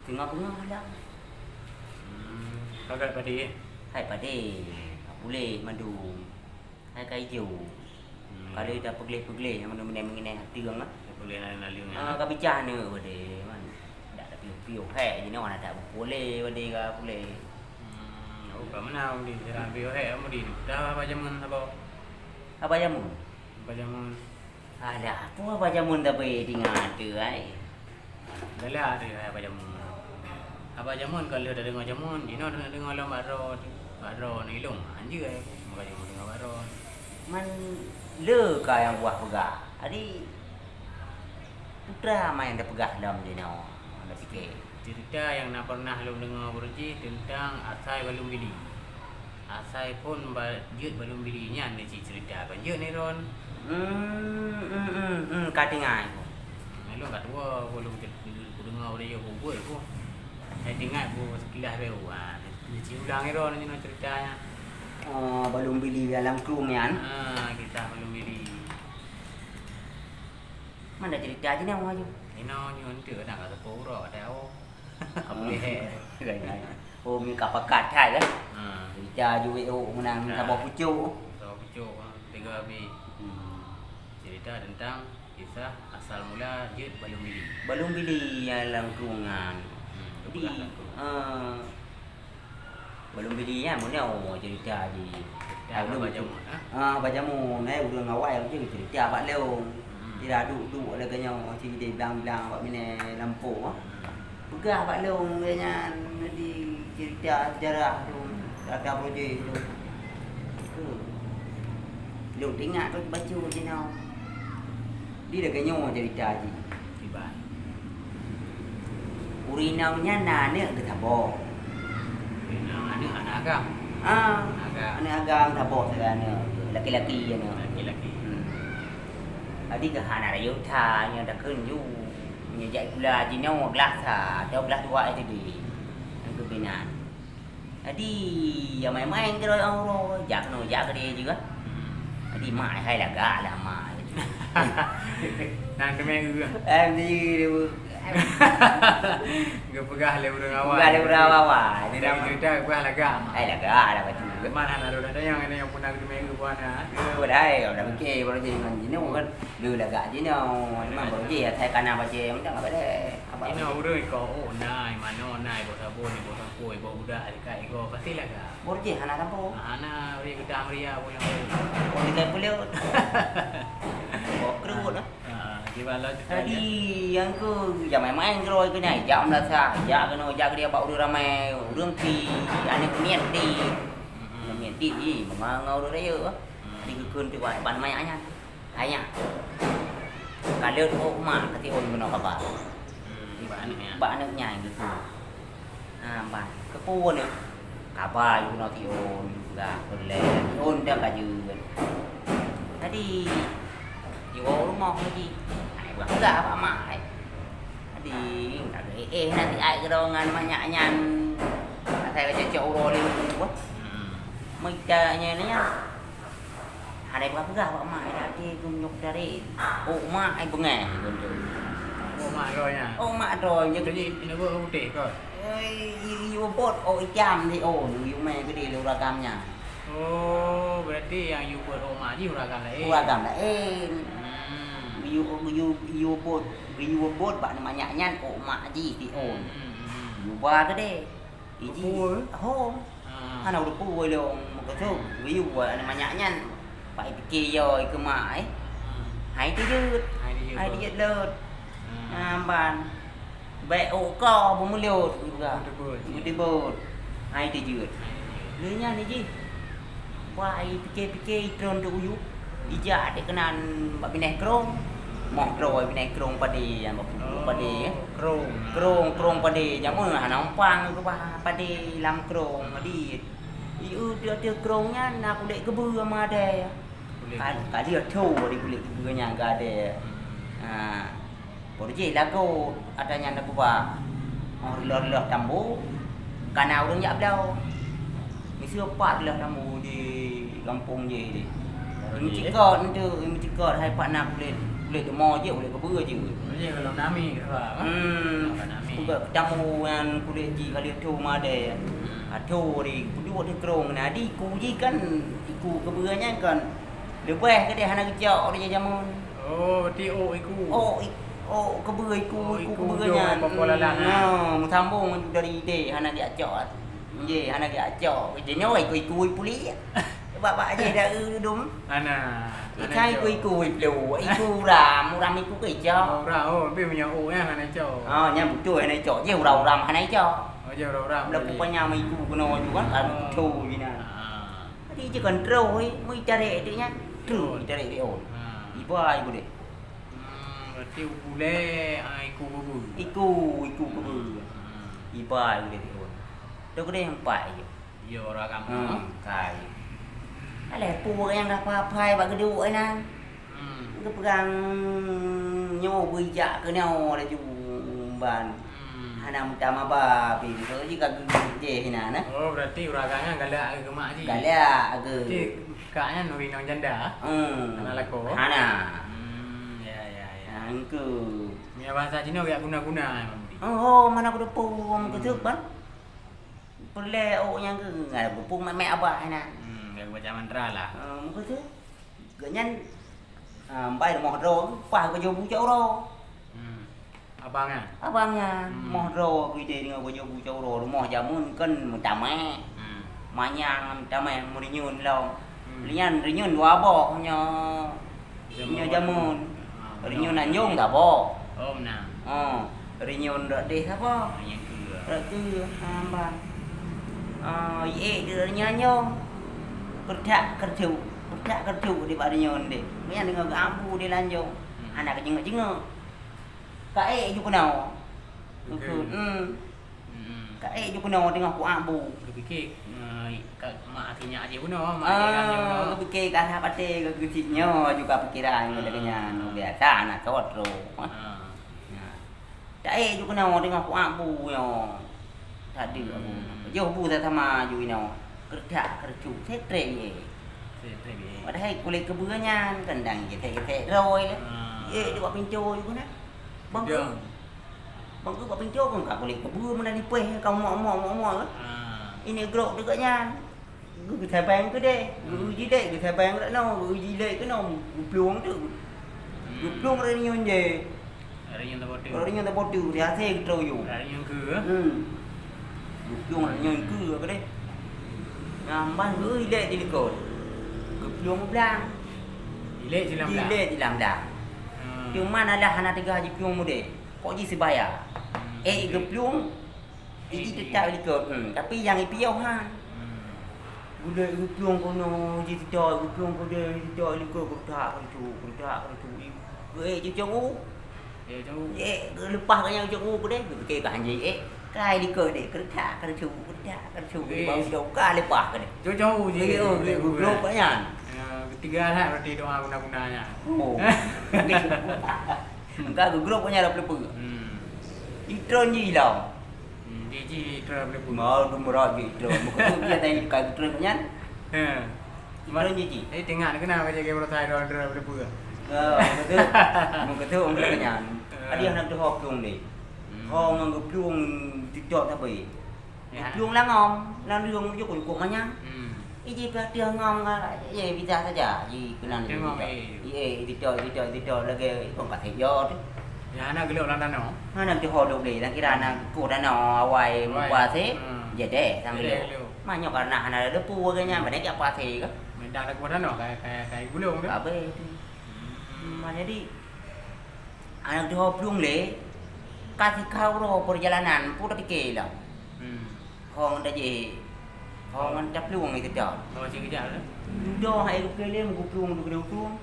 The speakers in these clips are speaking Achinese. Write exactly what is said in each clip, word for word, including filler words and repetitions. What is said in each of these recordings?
Teungoh beungoh lam. Hmm, pakat padé, eh? Hai padé, ka puléh mandum. Hai ka ijo. Hmm. Ka lheueh tapeugleh-peugleh, nyang meunan-meunan meugineh ateueng, ah. Tapeugleh naleueng-naleueng, ah, ah. Ka bicara padé, man. Dak tapiôh-piôh, hai jinoe hana tapuléh padé ka puléh. Hmm, oh, ka meunan di sira piôh, hai, mudi. Dah apa jameun, apa? Apa jameun? Apa jameun? Alah, peue haba jameun tabe tinggai teuh ai. Galak teuh haba jameun. Haba jameun ka lheueh tadeungoe jameun, jinoe tadeungoe lom bak droe, bak droe neulông. Anjeue ai, maka jameun deungoe bak droe. Man le ka nyang buah peugah. Jadi, peue teuma nyang tapeugah lom jinoe, nyang tapike. Cerita nyang na pernah lôn deungoe beureuji teuntang asai balum bili. Asai phon ba-, jeuet balum bili nyan neuci cerita ban jeuet nai ron. Hmm, hmm, hmm, hmm, ka tinggai ku. Nai lôn ka tuwo, ku lôn te-, kudeungoe ureueng yue buet ku. Hai teuingat ku sekilas bae, ha, neuci ulang nai ron nyoe cerita nyan. Oh, balum bili dalam krueng nyan? Ha, kisah balum bili. Mana cerita jinoe, Aju? Jinoe nyoe enteuk kadang ka seupôt uroe, ka teuh. Ka puléh. Oh, mi ka pakat that, kan? Ha. Cerita ju wék ôk meunan, ha, saboh pucôk. Saboh pucôk, ha, tiga habéh. Hmm. Cerita teuntang kisah asal mula jeuet balum bili. Balum bili nyang lam krueng nyan. Hmm, jadi, peugah lam krueng. Eh, balum bili nyan, meunyoe cerita di, cerita ai, haba jameun, ha? Ah, haba jameun, eh, ureueng awai tu cerita bak lôn. Hmm. Sira duek-duek lagèe nyoe, sideh blang-blang bak binéh lampôh, ah. Hmm. Peugah bak lôn lagèe nyan, di cerita sejarah tu, rata projek tu. Tu. Lôn teuingat tu bacut jinoe. Di lagèe nyoe cerita jih. Kiban. Ureueng inong nyan na aneuk geuh saboh. Ureueng inong aneuk, aneuk agam. Ah, aneuk agam. Aneuk agam saboh sagai aneuk. Laki-laki aneuk. Laki-laki. Hmm. Jadi geuh hana rayeuk that, nyoe takheun ju. Nyoe jak sikula jinoe glah sa, atau glah dua S D. Nyang keubinan. Jadi, ya main-main keudroe uroe, jak keunoe, jak keudéh jih kan. Hmm. Jadi, mak hai lagak lah, mak. Nang teumé eu. Eh, ni dia. Geupeugah lé ureueng awai. Geupeugah lé ureueng awai. Jadi, cerita geupeugah lagak, mak. Hai lagak lah, baju. Memang hana ada orang tanya, hana yang pernah teumé eu buah na. Padahai, orang mikir, baru jadi ngon jinoe kan. Lé lagak jinoe, memang baru jih asai kana bajèe, macam apa deh? Apa? Jinoe ureueng iko, oh, nai, manoe nai, boh sabon, boh sampô, boh budak, sikat igoe, pasti lagak. Baru jih hana sampô. Hana, ureueng geudah meuria, boh nyang baru. Boh tiga puluh. Boh keruet, ah. Ha, gimana tu? Jadi, nyang keu, jak main-main keudroe keunoe, jak meulasah, jak keunoe, jak keudéh bak ureueng ramé, ureueng pi, aneuk miet di. Mm-mm. Aneuk miet di, ih, meunga-nga ureueng rayeuk. Hmm. Di geukheun pi bak, bak manyak nyan. Hai nyak. Ka lheueh ôk mak keu Tiôn keunoe kaba. Hmm, bak aneuk nyan. Bak aneuk nyan geukheun. Ha, ban. Keupeue nyoe? Kaba yue keunoe Tiôn, peugah keu lé Tiôn dan ka jeuet. Jadi, jiwoe u rumoh lagi. Hai, peugah-peugah bak mak, hai. Jadi, ka geuéh-éh nanti ai keudroe ngon manyak nyan. Asai ka cocok uroe lé buah. Hmm. Meuita nyan, nyan. Hana peugah-peugah bak mak, dak até geumeunyoe dari ôk mak ai beungèh guntur. Ôk mak droe nyan. Ôk mak droe nyan. Jadi, neubeuet ôk putéh kon? Eh, i-, i-, ubot ôk itam di ôn, yue mè keudéh lé uragam nyan. Oh, berarti nyang yue beuet ôk mak jih uragam laén. Uragam laén. Hmm. Yue, yue, yue bot, yue bot bak manyak nyan ôk mak jih di ôn. Hmm, hmm, hmm. Yue ba keudéh. Iji. Beupue? Ho. Ah. Hana beupue lom, meukeusut. Geuyue aneuk manyak nyan. Bak ipike yo ikeue mak, eh. Ah. Hai teujeuet. Hai teujeuet. Hai teujeuet lôt. Ah. Nah, ban. Bèk ôk ko beumulot, geupeugah. Beuteubeut. Beuteubeut. Hai teujeuet. Hai teujeuet. Lheueh nyan iji. Wah, ipike-pike itreun teuh u yup. Ijak dek keunan bak binéh krông. Moh droe binéh krông padé nyang bak punggung padé, eh. Oh, krông. Krông, krông padé. Jameun hana umpang keubah padé lam krông. Jadi, i eu teuh-teuh krông nyan na kulét keubeue meudeh. Kulét. Ka, ka lheueh tho di kulét keubeue nyan gadée. Hmm. Ha. Baru jih lagot ata nyan na keubah. Oh, reuloh-reuloh tambu, ka na ureueng jak bloe. Miseue pat reuloh tambu di gampông jih di. Baru jih. Meucikot enteuk, meucikot hai pat na kulét. Kulét leumo jeuet, kulét keubeue jeuet. Jih golom nami keudua, kan? Hmm. Golom nami. Peugah keutamu nyan kulét jih ka lheueh tho madé. Hmm. Ka tho di, peuduek di krông na, di iku jih kan, iku keubeue nyan kan leubeh keudeh hana geucok di jameun. Oh, berarti ôk iku. Ôk i-, ôk keubeue iku, oh, iku iku keubeue jong nyan. Popo lalang, hmm, ah. Meusambông dari idéh hana geucok. Jih hana geucok. Jih nyoe iku-iku puléh. Bak-bak jih dah, eh, dum. Hana. Ikai iku-iku iplu, iku uram, uram iku keu icok. Oh, uram, oh, tapi meunyoe ôk nyan hana icok. Ah, nyan beutôi hana icok. Jih uram-uram hana icok. Oh, jih uram-uram. Laju panyang iku keunoe ju kan, kan, oh, beutôi jih na. Ah. Jadi jih kan terus, eh, meuitarek tu nyan. Terus, oh, itarek dia, oh. Ah. Iba iku deh. Hmm, berarti ulée, ah, iku keubeue. Iku, iku keubeue. Hmm. Iba iku deh, oh. Tu keudeh empat je. Yo, ureueng agam. Hmm, kai. Alah, peue nyang ka papai bak geuduek inan. Hmm. Geupeugah nyoe beujak keunoe laju ban. Hmm. Hana meutamah ba pih, so jih ka geujeh inan, eh. Oh, berarti ureueng agam nyan galak keu mak jih. Galak keu. Cit, kak nyan ureueng inong janda? Hmm. Hana lakoe? Hana. Hmm, ya, ya, ya. Nyan keuh. Meunyo bahasa Cina geujak guna-guna, Mak Budi. Oh, oh, mana kuteupeu, hmm, meukeusut ban. Peureulée ôk nyan keuh, ngon geupeue mek-mek abah inan. Hmm, geubaca mantra lah. Eh, meukeusut. Gobnyan, ah, bai rumoh droe, paih bajée bu cot uroe. Hmm. Abang nyan? Abang nyan, hmm, moh droe geudeh deungon bajée bu cot uroe, rumoh jameun kan meutamah. Hmm. Manyang meutamah meurinyun lom. Hmm. Lheueh nyan rinyun dua boh nyoe. Nyoe jameun. Ah, rinyun anjong saboh. Oh, meunan. Oh, rinyun rot deh saboh. Ah, nyang keue. Rot keue, ha, ban. Ah, iék di rinyun anjong. Keureudhak keureudhuk, keureudhak keureudhuk di bak rinyun deh. Meunan deungon geuambu di lanjong. Hmm. Hana keujingeuk-jingeuk. Ka ék ju keunoe. Oke. Eukheun, hmm. Hmm. Ka ék ju keunoe teungoh kuambu. Geupike, eh, ka mak akhé nyak jih bunoe, mak akhé nyak jih bunoe. Ah, geupike ka that patéh, geucit nyoe juga pikiran, hmm, lagée nyan. Biasa aneuk sot droe. Ah. Nah. Ka ék ju keunoe teungoh kuambu nyoe. Tadi aku. Hmm. Yoh bu sama-sama ju inoe. Keureudhak keureudhuk, setrek ié. Setrek ié. Padahai kulét keubeue nyan kan dang gesek-gesek droe lé. Ah. Ié ju bak pintoe ju keunan. Bang, bang, bak pintoe kan ka kulét keubeue meunan ipéh ka mok-mok, mok-mok kan. Ah. Ini grok dekat nyan. Geu-, geusabang keudeh, geu-, hmm, jilek, geusabang kat noe, geu-, jilek keunoe, geuplueng tu. Hmm. Geuplueng rinyun je. Rinyun taboh tu. Rinyun taboh tu, di akhé geutroh yue. Rinyun keue. Hmm. Geuplueng rinyun keue keudeh. Nyang ban geu-, ilek di likot. Geuplueng blang. Ilek silam blang. Ilek silam blang. Hmm. Cuma alah hana teuga jiplueng mudeh. Kok jih sibaya. Hmm. Eh, geuplueng, iji teutap likot. Hmm, tapi nyang ipiôh han. Hmm. Gulek geuplueng keunoe, iji teutap, geuplueng keudeh, iji teutap likot, keureudhak keureudhuk, keureudhak keureudhuk. Geuék cucong u. Eh, cucong u. Eh, geuleupah keu nyang cucong u keudeh, geupike ka hanjeuet ék. Kai likot deh, keureudhak keureudhuk, keureudhak keureudhuk. Eh. Bau sidroe ka leupah keudeh. Cucong u jih. Eh, oh, eh, geuplueng kat nyan. Ya, ketiga lah berarti doa guna-guna nyan. Oh. Ka geugrop nyan lam peuleupeue. Hmm. Itron jih ilong. Hmm, jih, jih itron lam peuleupeue. Mau dumrot jih itron. Meukeusut dia tadi ka itron nyan. Ha. Itron jih, jih. Jadi tengah keunan ka jaga beurata itron, itron lam peuleupeue. Ha, meukeusut. Meukeusut ureueng nyan. Ha. Adi hana teuho plueng deh. Hmm. Ho ngon geuplueng titok sabe. Ya. Geuplueng langom, lam rueng jukuk-jukuk manyang. Hmm. Iji pih ateueh ngom ka, ye, bidah saja. Ji keunan ateueh ngom, eh. Ye, dititop, dititop, dititop lagèe ikong ka sép yo tu. Ya, hana geulok lam tanoh. Hana teuho lok lé, lam kira hana kueh tanoh awai meukuasé. Hmm. Jadi, sambil lok. Jadi, lok. Manyoe karena hana ada depu lagèe nyan, padahai jak pasé ke. Meudang dak kueh tanoh, kai, kai, kai gulong tu. Habis tu. Hmm. Hmm, jadi, Aneuk teuho plueng lé, ka sikau uroe peurjalanan, peue tapike lom. Hmm. Ho ngon tajih, ho ngon taplueng itu dah. Oh, cit geujak lé. Dudoe hai geupike lé, meuguplueng tu keudeh plueng.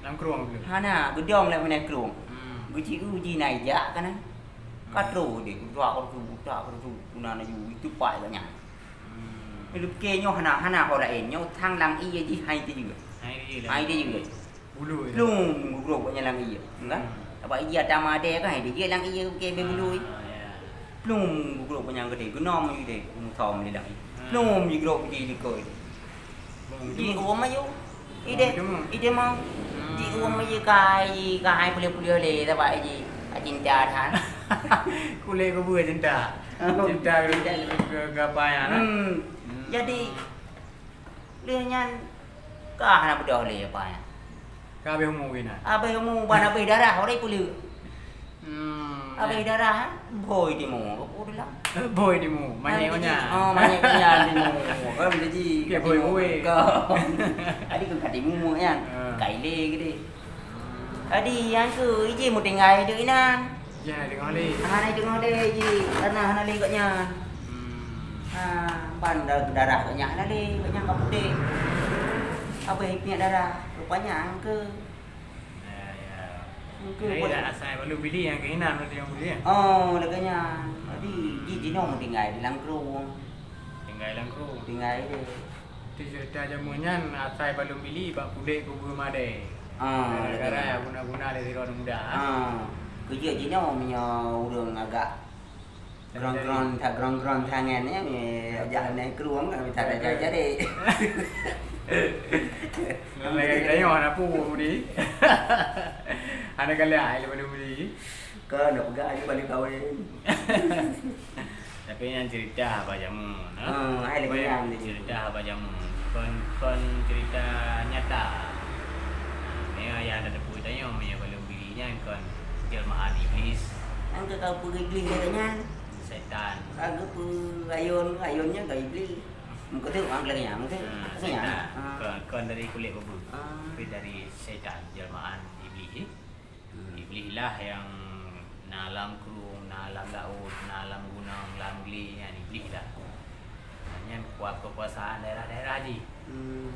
Lam krueng tu. Hana, geudong lam binéh krueng. Hmm. Geuci uji na ijak ka na. Hmm. Ka troh deh, geutak keu tu, geutak keu tu, guna laju, itu pat geuh nyan. Hmm. Geupike nyoe hana, hana ho laén, nyoe thang lam ié jih hai teujeue. Hai teujeue. Hai teujeue. Bulu, ya. Plueng, geugrôp gobnyan lam ié. Kan? Hmm. Sabab ié ata madé kan, hai teujeue lam ié, bukon bèk bulu. Ah, ya. Plueng, geugrôp gobnyan keudeh, geunom keudeh, geumusöm lé lam ié. Hmm. Plueng, jigrôp keudeh likot. Bang, ji, cuma. Ureueng mayu. Ideh, ideh mau. Hmm. Ureueng meujeukai, ka hai puléh-puléh lé, sabab ji, ka cinta that. Kulét kubeue cinta. Oh. Cinta ke, ke, ke apa nyan, eh? Hmm. Hmm. Jadi, lé nyan ka hana beudôh lé apa nyan. Ka habéh umu keunan. Habéh umu, ban habéh darah, orang puléh. Hmm, Habéh eh. darah, eh? Bhôi timu, apa tu lah? Bhôi timu, manyék Nanti nyan. Oh, manyék nyan timu. Kan jadi Kek bhôi-bhôi. Kau. Tadi kan kata timu kan? Ah. Kai lé gede. Tadi yang ke ije mau tinggal hidup inan. Jangan dengar lé. Hana dengar lé ji, karena hana lé kat nyan. Hmm. Ha, ban da-, darah kat nyan hana lé, kat nyan ka putéh. Habéh piyak darah, rupanya angke. Ya, ya. Mungkin Jadi buat dah asai balum bili yang keinan berarti yang bili ya? Oh, lagèe nyan. Jadi, ji jinoe tinggai di Langkrung. Tinggai Langkrung. Tinggai deh. Di cerita jameun nyan asai balum bili bak kulét kubu madé. Ah, Gara-gara lagèe nyan. Guna-guna lé sidroe muda. Ah, keujeuet jinoe meunyoe ureueng agak Grong-grong, that grong-grong tangan, ya, ya, jak naik ke ruang kan, minta tak jadi. Lagi tanya mana pun budi. Ada kali ai lepas budi. Kau nak pegang aja balik kahwin. Tapi nyan cerita haba jameun, ha? Ah, hai lagi Cerita haba jameun. Kon, kon cerita nyata. Nah, ni yang ada tepui tanya, yang balum bili nyan kon jelmaan iblis. Nang ke kau peugah iblis lagèe nyan? Setan. Ka geupeu rayon, rayon nyan ka iblis. Meukeudeuh, ah, lagèe nyan, meukeudeuh. Hmm, Lagèe nyan. setan. Ah. Kon, kon dari kulét beubeuet. Ah. Tapi dari setan, jelmaan iblis. Hmm. Iblis lah yang na lam krueng, na lam laôt, na lam gunong, lam glé, nyan iblis lah. Nyan kua-, kekuasaan daerah-daerah jih. Hmm.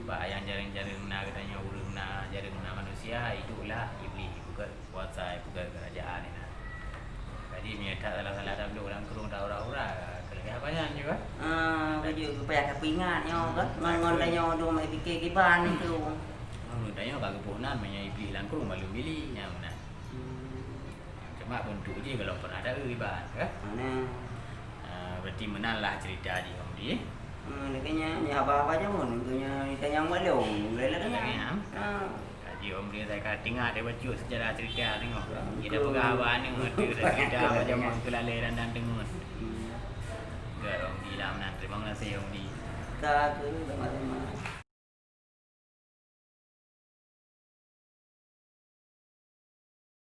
Bak nyang jareueng-jareueng na geutanyoe ureueng na jareueng na manusia, idup lah iblis, peugöt kuasa, peugöt keurajeuen inan. Jadi, meunyoe that salah-salah tablok lam krueng, that hura-hura, keuleubeh apa nyan juga? Ah, baju supaya tapi ingat nyoe, kan? Ngon, ngon tanyoe dong mai pikir kiban itu. Ngon tanyoe ka geupoh nan, meunyoe iblis lam krueng, malu bili, nyan meunan. Hmm. Cuma bentuk jih kalau pernah ada kiban, kan? Mana? Ah, berarti meunan lah cerita jih, Om Di. Hmm, lagèe nyan, nyan haba-haba jameun, lagèe nyan, cerita nyang maklum, mulai lagèe nyan. Lagèe nyan. Ah. Jadi, Om Di, saya ka teuingat daripada cut sejarah cerita tengok. Betul. Kita peugah haba ni, ada cerita macam mana ke lalai dan, dan dengar. Hmm. Enggak, Om Di lah meunan. Terima kasih, Om Di. Ka ke, sama-sama.